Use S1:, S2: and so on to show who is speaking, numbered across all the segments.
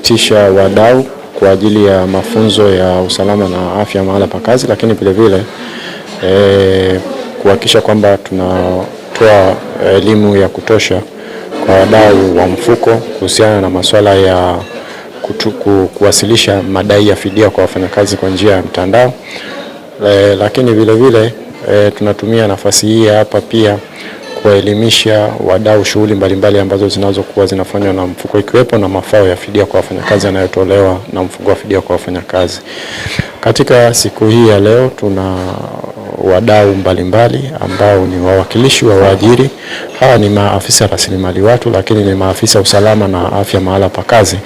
S1: Tumeitisha wadau kwa ajili ya mafunzo ya usalama na afya mahala pa kazi, lakini vilevile kuhakikisha kwamba tunatoa elimu ya kutosha kwa wadau wa mfuko kuhusiana na masuala ya kuwasilisha madai ya fidia kwa wafanyakazi kwa njia ya mtandao. Lakini vilevile tunatumia nafasi hii hapa pia kuwaelimisha wadau shughuli mbalimbali ambazo zinazokuwa zinafanywa na mfuko, ikiwepo na mafao ya fidia kwa wafanyakazi yanayotolewa na mfuko wa fidia kwa wafanyakazi. Katika siku hii ya leo tuna wadau mbalimbali ambao ni wawakilishi wa waajiri. Hawa ni maafisa rasilimali watu, lakini ni maafisa usalama na afya mahala pa kazi,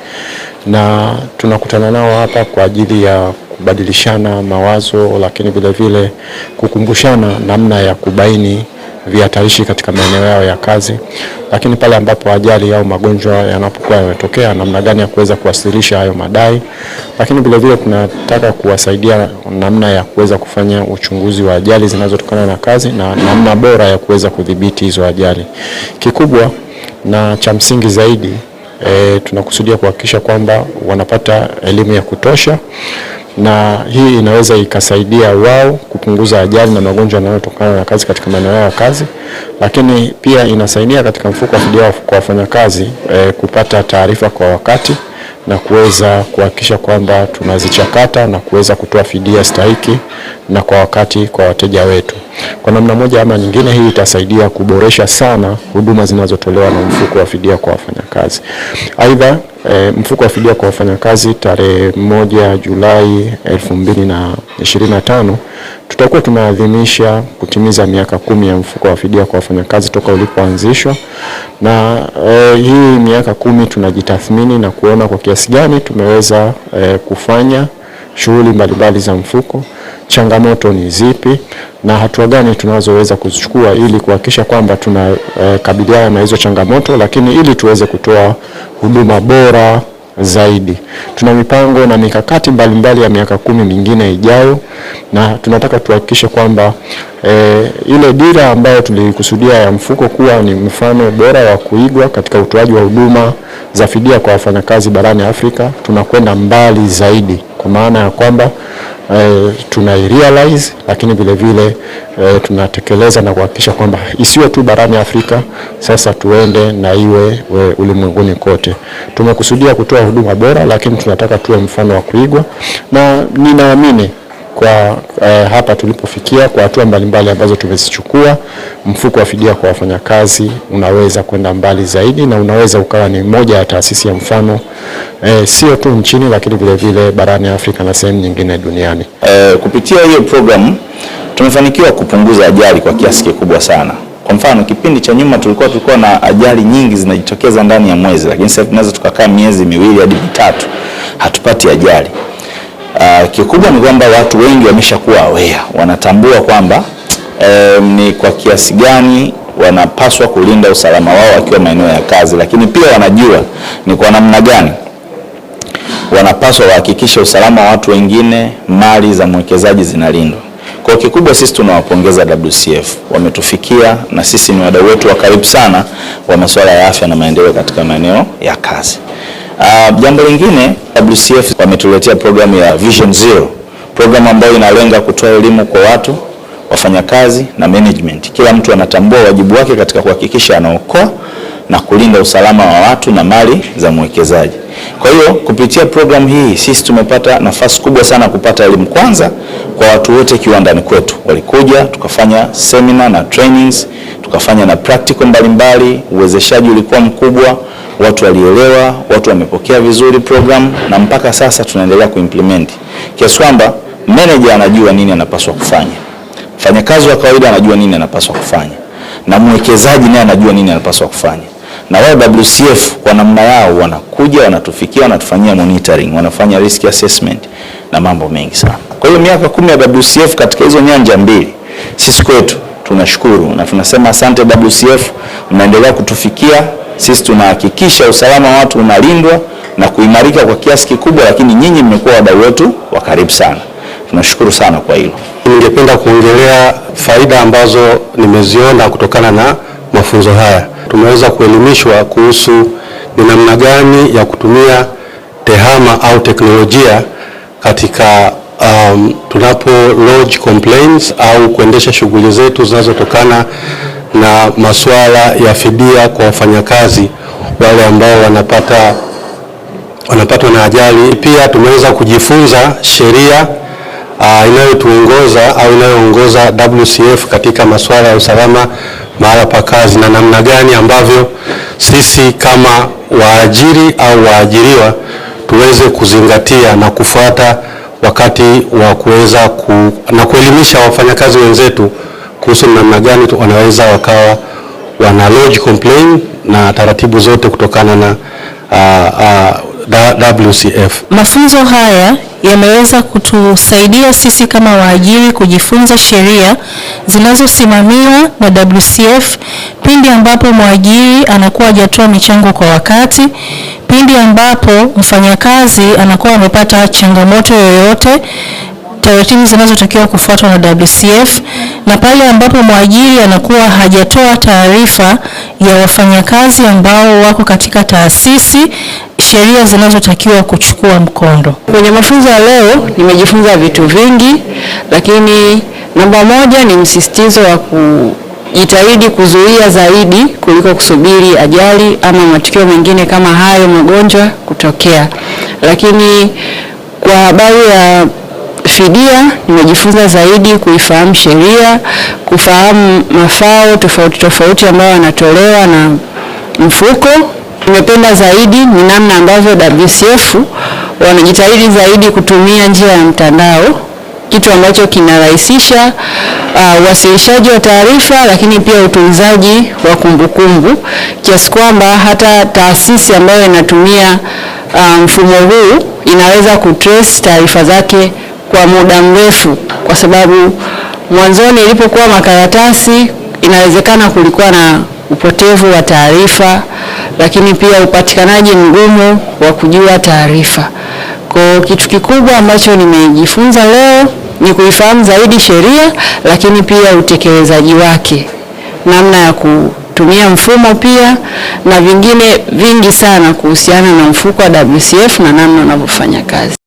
S1: na tunakutana nao hapa kwa ajili ya kubadilishana mawazo, lakini vile vile kukumbushana namna ya kubaini vihatarishi katika maeneo yao ya kazi, lakini pale ambapo ajali au magonjwa yanapokuwa yametokea, namna gani ya kuweza kuwasilisha hayo madai. Lakini vile vile tunataka kuwasaidia namna ya kuweza kufanya uchunguzi wa ajali zinazotokana na kazi na namna bora ya kuweza kudhibiti hizo ajali. Kikubwa na cha msingi zaidi, tunakusudia kuhakikisha kwamba wanapata elimu ya kutosha, na hii inaweza ikasaidia wao kupunguza ajali na magonjwa yanayotokana na kazi katika maeneo yao ya kazi, lakini pia inasaidia katika mfuko wa fidia kwa wafanyakazi kupata taarifa kwa wakati na kuweza kuhakikisha kwamba tunazichakata na kuweza kutoa fidia stahiki na kwa wakati kwa wateja wetu. Kwa namna moja ama nyingine, hii itasaidia kuboresha sana huduma zinazotolewa na mfuko wa fidia kwa wafanyakazi. Aidha, mfuko wa fidia kwa wafanyakazi tarehe 1 Julai 2025 tutakuwa tunaadhimisha kutimiza miaka 10 ya mfuko wa fidia kwa wafanyakazi toka ulipoanzishwa, na hii miaka 10 tunajitathmini na kuona kwa kiasi gani tumeweza kufanya shughuli mbalimbali za mfuko, changamoto ni zipi na hatua gani tunazoweza kuzichukua ili kuhakikisha kwamba tunakabiliana na hizo changamoto, lakini ili tuweze kutoa huduma bora zaidi. Tuna mipango na mikakati mbalimbali ya miaka 10 mingine ijayo, na tunataka tuhakikishe kwamba ile dira ambayo tulikusudia ya mfuko kuwa ni mfano bora wa kuigwa katika utoaji wa huduma za fidia kwa wafanyakazi barani Afrika, tunakwenda mbali zaidi, kwa maana ya kwamba tunairealize, lakini vile vile tunatekeleza na kuhakikisha kwamba isiwe tu barani Afrika, sasa tuende na iwe ulimwenguni kote. Tumekusudia kutoa huduma bora, lakini tunataka tuwe mfano wa kuigwa, na ninaamini kwa hapa tulipofikia kwa hatua mbalimbali ambazo tumezichukua, mfuko wa fidia kwa wafanyakazi unaweza kwenda mbali zaidi na unaweza ukawa ni moja ya taasisi ya mfano sio tu nchini, lakini vile vile barani Afrika na sehemu nyingine duniani.
S2: Kupitia hiyo programu tumefanikiwa kupunguza ajali kwa kiasi kikubwa sana. Kwa mfano, kipindi cha nyuma tulikuwa na ajali nyingi zinajitokeza ndani ya mwezi, lakini sasa tunaweza tukakaa miezi 2 hadi 3 hatupati ajali. Kikubwa ni kwamba watu wengi wameshakuwa aware, wanatambua kwamba ni kwa kiasi gani wanapaswa kulinda usalama wao wakiwa maeneo ya kazi, lakini pia wanajua ni kwa namna gani wanapaswa wahakikishe usalama wa watu wengine, mali za mwekezaji zinalindwa. Kwa kikubwa sisi tunawapongeza WCF, wametufikia na sisi ni wadau wetu wa karibu sana wa masuala ya afya na maendeleo katika maeneo ya kazi. Jambo lingine, WCF wametuletea programu ya Vision Zero, programu ambayo inalenga kutoa elimu kwa watu, wafanyakazi na management. Kila mtu anatambua wajibu wake katika kuhakikisha anaokoa na kulinda usalama wa watu na mali za mwekezaji. Kwa hiyo kupitia programu hii sisi tumepata nafasi kubwa sana kupata elimu kwanza kwa watu wote kiwandani kwetu. Walikuja tukafanya seminar na trainings, tukafanya na practical mbalimbali, uwezeshaji ulikuwa mkubwa, watu walielewa, watu wamepokea vizuri program, na mpaka sasa tunaendelea kuimplement kiasi kwamba manager anajua nini anapaswa kufanya, mfanyakazi wa kawaida anajua nini anapaswa kufanya, na mwekezaji naye anajua nini anapaswa kufanya. Na wao WCF kwa namna yao wanakuja, wanatufikia, wanatufanyia monitoring, wanafanya risk assessment na mambo mengi sana. Kwa hiyo miaka 10 ya WCF katika hizo nyanja mbili, sisi kwetu tunashukuru na tunasema asante WCF, mnaendelea kutufikia. Sisi tunahakikisha usalama wa watu unalindwa na kuimarika kwa kiasi kikubwa, lakini nyinyi mmekuwa wadau wetu wa karibu sana. Tunashukuru sana kwa hilo.
S3: Ningependa kuongelea faida ambazo nimeziona kutokana na mafunzo haya. Tumeweza kuelimishwa kuhusu ni namna gani ya kutumia tehama. au teknolojia katika tunapo lodge complaints au kuendesha shughuli zetu zinazotokana na masuala ya fidia kwa wafanyakazi wale ambao wanapatwa na ajali. Pia tumeweza kujifunza sheria inayotuongoza au inayoongoza WCF katika masuala ya usalama mahala pa kazi na namna gani ambavyo sisi kama waajiri au waajiriwa tuweze kuzingatia na kufuata wakati wa kuweza na kuelimisha wafanyakazi wenzetu kuhusu namna gani wanaweza wakawa wana lodge complaint na taratibu zote kutokana na WCF.
S4: Mafunzo haya yameweza kutusaidia sisi kama waajiri kujifunza sheria zinazosimamiwa na WCF pindi ambapo mwajiri anakuwa hajatoa michango kwa wakati, pindi ambapo mfanyakazi anakuwa amepata changamoto yoyote, taratibu zinazotakiwa kufuatwa na WCF, na pale ambapo mwajiri anakuwa hajatoa taarifa ya wafanyakazi ambao wako katika taasisi, sheria zinazotakiwa kuchukua mkondo.
S5: Kwenye mafunzo ya leo nimejifunza vitu vingi, lakini namba moja ni msisitizo wa kujitahidi kuzuia zaidi kuliko kusubiri ajali ama matukio mengine kama hayo magonjwa kutokea. Lakini kwa habari ya fidia nimejifunza zaidi kuifahamu sheria, kufahamu mafao tofauti tofauti ambayo yanatolewa na mfuko. Nimependa zaidi ni namna ambavyo WCF wanajitahidi zaidi kutumia njia ya mtandao, kitu ambacho kinarahisisha uwasilishaji wa taarifa, lakini pia utunzaji wa kumbukumbu, kiasi kwamba hata taasisi ambayo inatumia mfumo huu inaweza kutrace taarifa zake kwa muda mrefu, kwa sababu mwanzoni ilipokuwa makaratasi inawezekana kulikuwa na upotevu wa taarifa, lakini pia upatikanaji mgumu wa kujua taarifa. Kwa kitu kikubwa ambacho nimejifunza leo ni kuifahamu zaidi sheria, lakini pia utekelezaji wake, namna ya kutumia mfumo pia na vingine vingi sana kuhusiana na mfuko wa WCF na namna unavyofanya kazi.